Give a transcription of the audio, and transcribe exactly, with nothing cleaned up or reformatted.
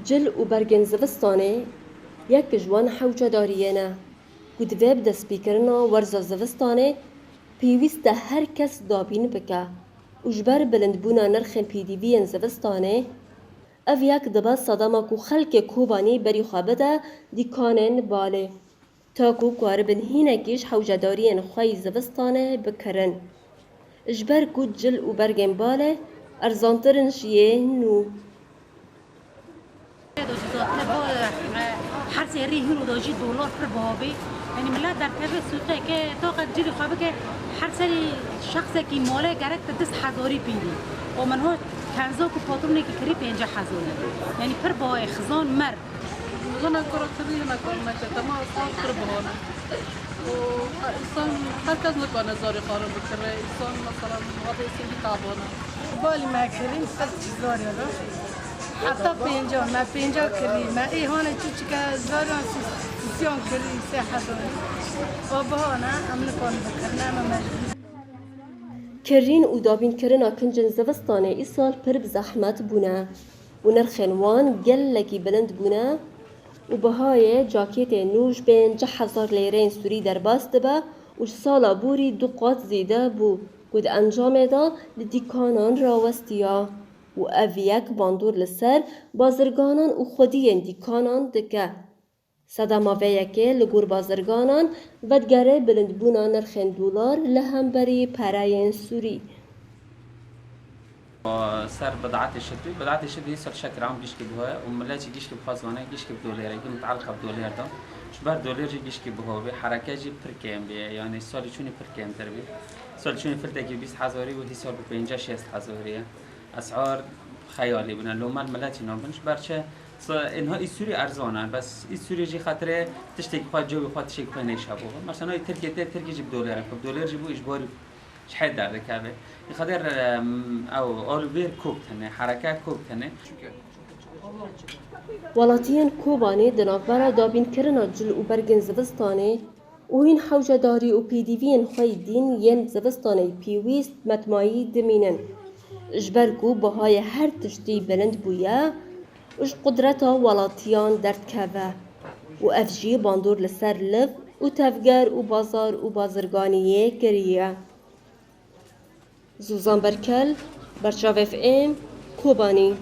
Cil û bergên zivistanê yek ji wan hewcedariyê ne ku divê bi destpêkirina werza zivistanê pêwîst e her kes dabîn bike û ji ber bilindbûna nirxên pêdiviyên zivistanê, ev yek dibe sedema ku xelkê Kobanî berî xwe bide dîkanên balê. Ta ku karibin hînekî ji hewcedariyên xwe yî zivistanê bikirin. Ji ber ku cil û bergên balê erzantir in ji yê nû. Her serî hîn û dojî dolar pir biha bê. Yanî milet derkeve sûqê ke toqa cilî xwe bike, her serî şexsekî mole gerek te du sed hezarî pîdî. O min ho kenzo ku patronekî kirî pêncî hezarî. Yanî pir bihayê xizan mer. Hina kura kirî, hina kura meşe, dema sal pir bihane. Û însan, her kes nikane zarê xwe re bikire. Însan, mesela, hadi singî tabana. Balî me kirî, sed zarê re. Heta pênca, me pênca kirî. Me ê hane çûçike zariyan sî-, sîsiyan kirî, sê hezarî. Û bihane, em nikane bikirine, em mecbûr. Kirîn û dabînkirina kincên zivistanê îsal pir bi zehmet bûne û nirxên wan gelekî bilind bûne û bihayê cakêtê nû ji pêncî hezar lêreyên sûrî derbas dibe û ji sala borî du qat zêde bû ku di encamê de li dîkanan rawestiya û ev yek bandor li ser bazirganan û xwediyên dîkanan dike. Sedema vê yekê li gor bazirganan vedigere bilindbûna nirxên dolar li hemberî pereyên sûrî. Ser bid'atê şitî, bid'atê şitî îsal şekir am gişkî biho ye û millet jî gişkî bi xwe zane, gişkî bi dolêr e, gî mitealiqa bi dolêr de. Ji ber dolêr jî gişkî biho bê, hereke jî pir kêm bê, yanî salî çûnî pir kêmtir bê. Salî çûnî filtekî bîst hezarî bû, hîsal bi pêncî şêst hezarî ye. Esar xeyalî bûne, loma li milet jî nabin. Ji ber çi? Ênha î Sûrî erzan e, bes î Sûrî jî xatirê tiştekî xwe, cewê xwe, tiştekî xwe nêşebû. Mesela î Tirkiyê tê, Tirkî jî bi dolêr e, ku bi dolêr jî bû î ji borî ji hê derdikeve. Î xatir, em, ew alûvêr kok tine, hereke kok tine. Welatiyên Kobanê di navbera dabînkirina cil û bergên zivistanê û hîn hewcedarî û pêdiviyên xwe yî dîn yên zivistanê pêwîst metmayî dimînin. Ji ber ku bihayê her tiştî bilind bûye û ji qudreta welatiyan derdikeve û ev jî bandor li ser liv û tevger û bazar û bazirganiyê kiriye. Zûzan Berkel, Berçavê F M, Kobanî.